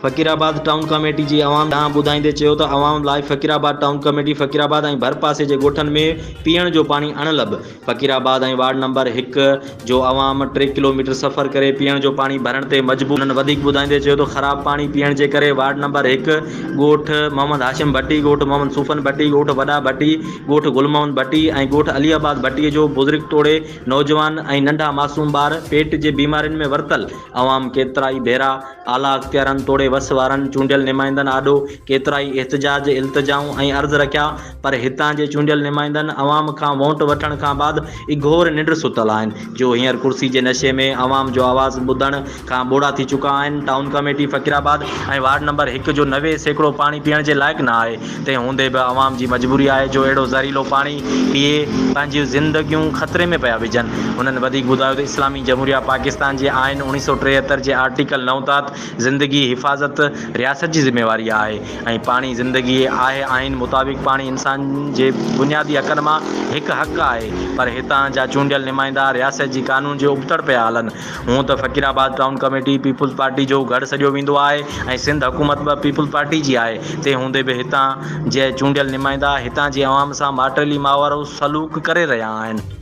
Faqirabad town committee جي عوام ڏانهن ٻڌائيندي چيو ته عوام لاء فقيرآباد ٽائون ڪميٽي فقيرآباد ۽ ڀرپاسي جي ڳوٺن ۾ پيئڻ جو پاڻي اڻلڀ فقيرآباد ۽ وارڊ نمبر هڪ جو عوام ٽي ڪلوميٽر سفر ڪري پيئڻ جو پاڻي ڀرڻ تي مجبور هنن وڌيڪ ٻڌائيندي چيو ته خراب پاڻي پيئڻ جي ڪري وارڊ نمبر هڪ ڳوٺ محمد هاشم ڀٽي ڳوٺ محمد صوفن ڀٽي ڳوٺ وڏا ڀٽي ڳوٺ گل محمد ڀٽي ۽ ڳوٺ علي آباد ڀٽي جو بزرگ توڙي نوجوان ۽ ننڍا معصوم ٻار پيٽ جي بيمارين ۾ ورتل عوام ڪيترائي ڀيرا اعليٰ اختيارن توڙي وس وارن چونڊيل نمائندن آڏو ڪيترائي احتجاج، التجائون ۽ عرض رکيا پر هتان جي چونڊيل نمائندن عوام کان وونٽ وٺڻ کان بعد اگهور ننڊ ستل آهن جو هينئر ڪرسي جي نشي ۾ عوام جو آواز ٻڌڻ کان ٻوڙا ٿي چڪا آهن. Town committee Faqirabad ۽ ward number هڪ جو 90% پاڻي پيئڻ جي لائق نه آهي تنهن هوندي به عوام جي مجبوري آهي جو اهڙو زهريلو پاڻي پيئي پنهنجيون زندگيون خطري ۾ پيا وجهن. هنن وڌيڪ ٻڌايو ته اسلامي جمهوريه پاڪستان جي آئين 1973 جي آرٽيڪل نو تحت زندگي حفاظت رياست جي ذميواري آهي ۽ پاڻي زندگي آهي آئين مطابق پاڻي انسان جي بنيادي حقن مان هڪ حق آهي پر هتان جا چونڊيل نمائندا رياست جي قانون جي ابتڙ پيا هلن. هونء ته Faqirabad town committee peoples party جو گهڙ سڏيو ويندو آهي ۽ سنڌ حڪومت به پيپلز پارٽي جي آهي، تنهن هوندي به هتان جي چونڊيل نمائندا هتان جي عوام سان ماٽيلي ماء وارو سلوڪ ڪري رهيا آهن.